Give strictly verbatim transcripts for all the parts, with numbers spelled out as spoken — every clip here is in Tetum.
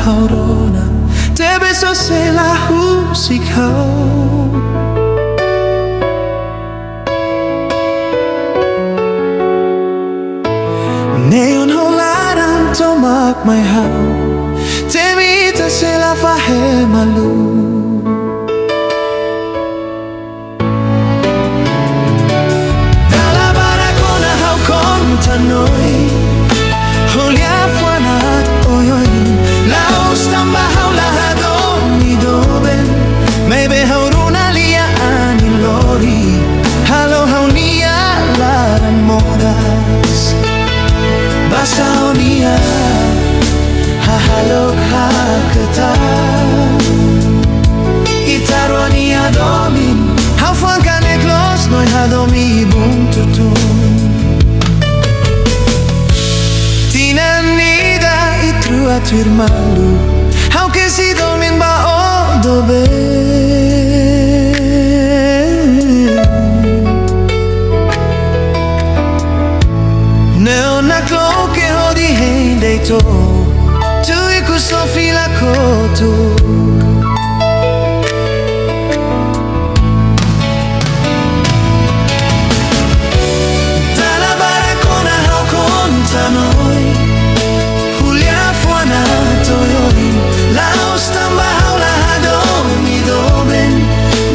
ha'u rona, tebes ó sei la husik ha'u. Neon ho laran tomak mai ha'u, temi ita sei la fahe malu. Dala barak ona ha'u konta no oin, ho liafuan aat oioin. La'ós tanba ha'u la hadomi doben, maibé ha'u rona lia anin lori, halo ha'u-nia laran moras. Basa ó-nia hahalok hakata, ita rua nia domin, ha'u fuan kanek loos no oin hadomi ibun tutun. Tinan ida ita rua tuir malu, ha'u kesi domin ba ó doben. Neon nakloke hodi hein de'it ó, tuir ikus ó fila kotuk. Dala barak ona ha'u konta no oin, ho liafuan aat oioin. La'ós tanba ha'u la hadomi doben,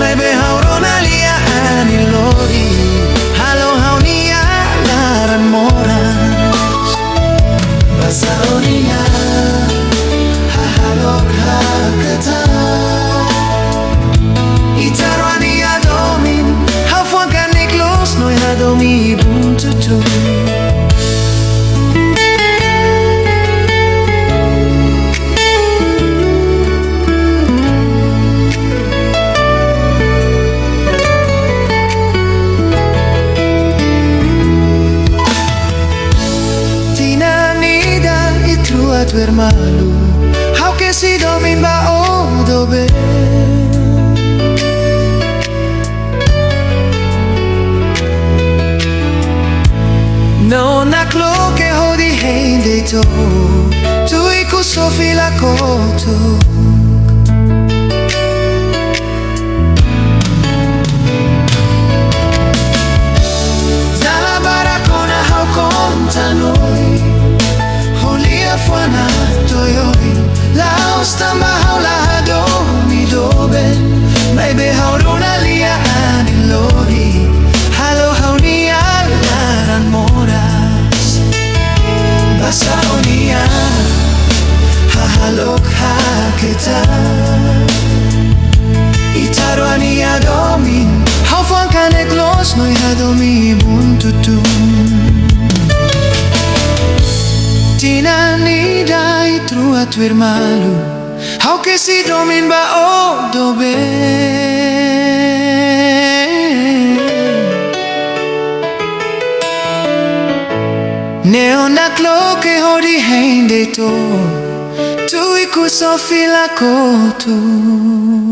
maibé ha'u rona lia anin lori, halo ha'u-nia laran moras. Basa ó-nia hahalok hakata, ita rua nia domin, ha'u fuan kanek loos no oin hadomi ibun tutun. Tinan ida ita rua tuir malu, ha'u kesi domin ba ó doben. Neon nakloke hodi hein de'it ó, tuir ikus ó fila kotuk. Dala barak ona ha'u konta no oin, ho liafuan aat oioin. La'ós tanba ha'u la hadomi doben, maibé ha'u rona lia anin lori, halo ha'u-nia laran moras. Basa ó-nia hahalok hakata, ita rua nia domin, ha'u fuan kanek loos no oin hadomi ibun tutun. Tinan ida ita rua tuir malu, ha'u kesi domin ba ó doben. Neon nakloke hodi hein de'it ó, tuir ikus ó fila kotuk.